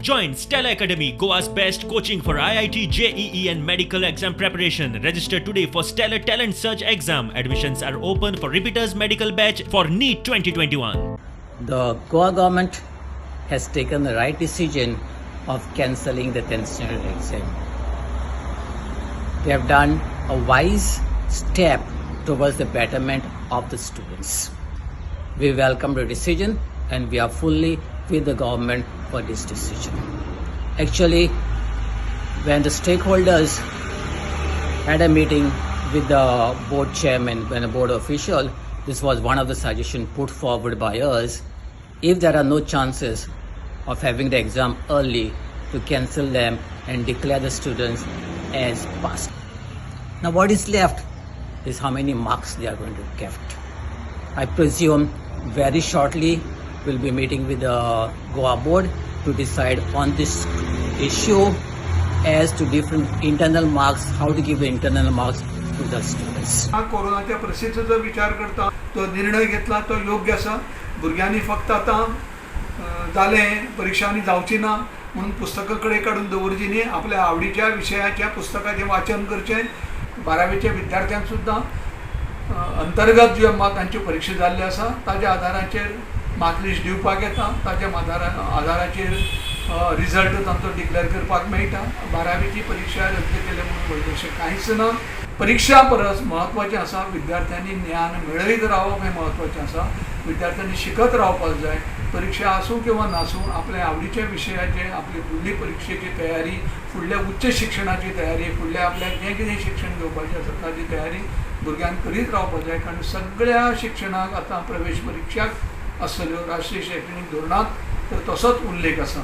Join Stellar Academy, Goa's best coaching for IIT, JEE and medical exam preparation. Register today for Stellar Talent Search exam. Admissions are open for repeaters medical batch for NEET 2021. The Goa government has taken the right decision of cancelling the 10th standard exam. They have done a wise step towards the betterment of the students. We welcome the decision and we are fully with the government for this decision. Actually, when the stakeholders had a meeting with the board chairman and a board official, this was one of the suggestions put forward by us. If there are no chances of having the exam early, to cancel them and declare the students as passed. Now what is left is how many marks they are going to get. I presume very shortly we'll be meeting with the Goa board to decide on this issue as to different internal marks, how to give the internal marks to the students. हा कोरोनाच्या परिस्थितीचो विचार करता तो निर्णय घेतला तो योग्य आसा. भुरग्यांनी फक्त आतां जालें, परिक्षा आनी जावची ना म्हणून पुस्तकां कडेन काडून दवरची न्ही. आपल्या आवडीच्या विशयाच्या पुस्तकाचें वाचन करचें. बारावेच्या विद्यार्थ्यांक सुद्दां अंतर्गत ज्यो तांच्यो परिक्षा जाल्ल्यो आसा ताज्या आदाराचेर मार्क लिस्ट दिवपाक येता, ताज्या आदाराचेर रिजल्ट तांचो डिक्लेअर करपाक मेळटा. बारावेची परिक्षा रद्द केल्या म्हणून व्हडलेशें कांयच ना. परिक्षा परस म्हत्वाचें आसा विद्यार्थ्यांनी ज्ञान मेळयत रावप हें म्हत्वाचें आसा. विद्यार्थ्यांनी शिकत रावपाक जाय. परिक्षा आसूं किंवा नासूं, आपल्या आवडीच्या विशयाचे आपली फुडली परिक्षेची तयारी, फुडल्या उच्च शिक्षणाची तयारी, फुडल्या आपल्याक जें कितें शिक्षण घेवपाचें आसा ताजी तयारी भुरग्यांक करीत रावपाक जाय. कारण सगळ्या शिक्षणाक आतां प्रवेश परिक्षा आसतल्यो. राष्ट्रीय शैक्षणीक धोरणांत तर तसोच उल्लेख आसा.